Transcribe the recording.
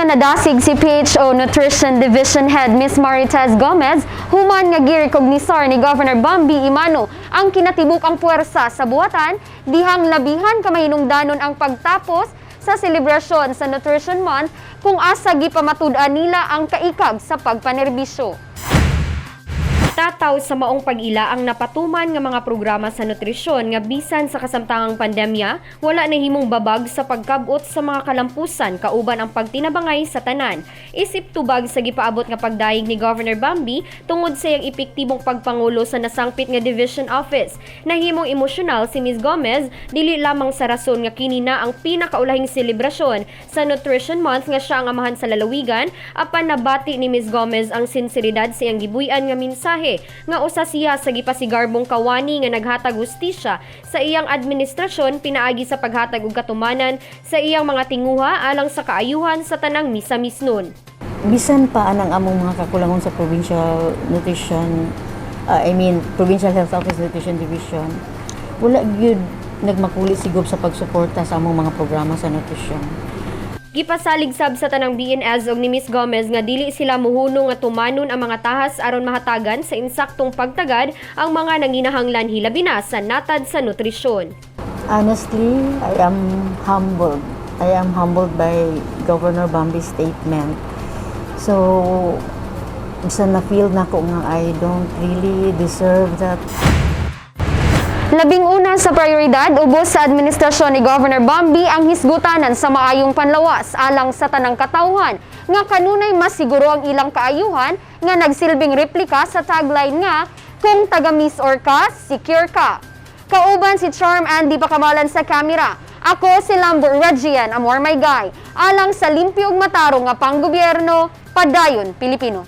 Nga nadasig si PHO Nutrition Division Head Miss Marites Gomez human nga girekognisar ni Governor Bambi Emano ang kinatibuk-ang puwersa sa buhatan dihang labihan ka mahinungdanon ang pagtapos sa selebrasyon sa Nutrition Month kung asa gipamatud-an nila ang kaikag sa pagpanerbisyo. Tataw sa maong pag-ila ang napatuman nga mga programa sa nutrisyon nga bisan sa kasamtangang pandemya, wala nahimong babag sa pagkabot sa mga kalampusan kauban ang pagtinabangay sa tanan. Isip tubag sa gipaabot nga pagdayeg ni Governor Bambi tungod sa iyang epektibong pagpangulo sa nasangpit nga division office. Nahimong emosyonal si Ms. Gomez dili lamang sa rason nga kini na ang pinakaulahing selebrasyon sa Nutrition Month nga siya ang amahan sa lalawigan, apan nabati ni Ms. Gomez ang sinseridad sa iyang gibuy-an nga mensahe nga usa siya sa gipasigarbong kawani nga naghatag hustisya sa iyang administrasyon pinaagi sa paghatag og katumanan sa iyang mga tinguha alang sa kaayuhan sa tanang Misamisnon. Bisan pa anang among mga kakulangon sa provincial nutrition, I mean Provincial Health Office Nutrition Division, wala gyud nagmakuli si Gob sa pagsuporta sa among mga programa sa nutrition. Gipasalig sab sa tanang BNS og ni Miss Gomez nga dili sila muhunong nga tumanon ang mga tahas aron mahatagan sa insaktong pagtagad ang mga nanginahanglan, hilabi na sa natad sa nutrisyon. Honestly, I am humbled. I am humbled by Governor Bambi's statement. So, bisan na feel nako nga I don't really deserve that. Labing una sa prioridad ubos sa administrasyon ni Governor Bambi ang hisgutanan sa maayong panlawas alang sa tanang katawhan nga kanunay masiguro ang ilang kaayuhan nga nagsilbing replika sa tagline nga "Kung taga MisOr ka, secure ka." Kauban si Charm Andy Pakamalan sa kamera. Ako si Lambo Regian Amor My Guy. Alang sa limpyo ug matarong nga panggobyerno, padayon, Pilipino.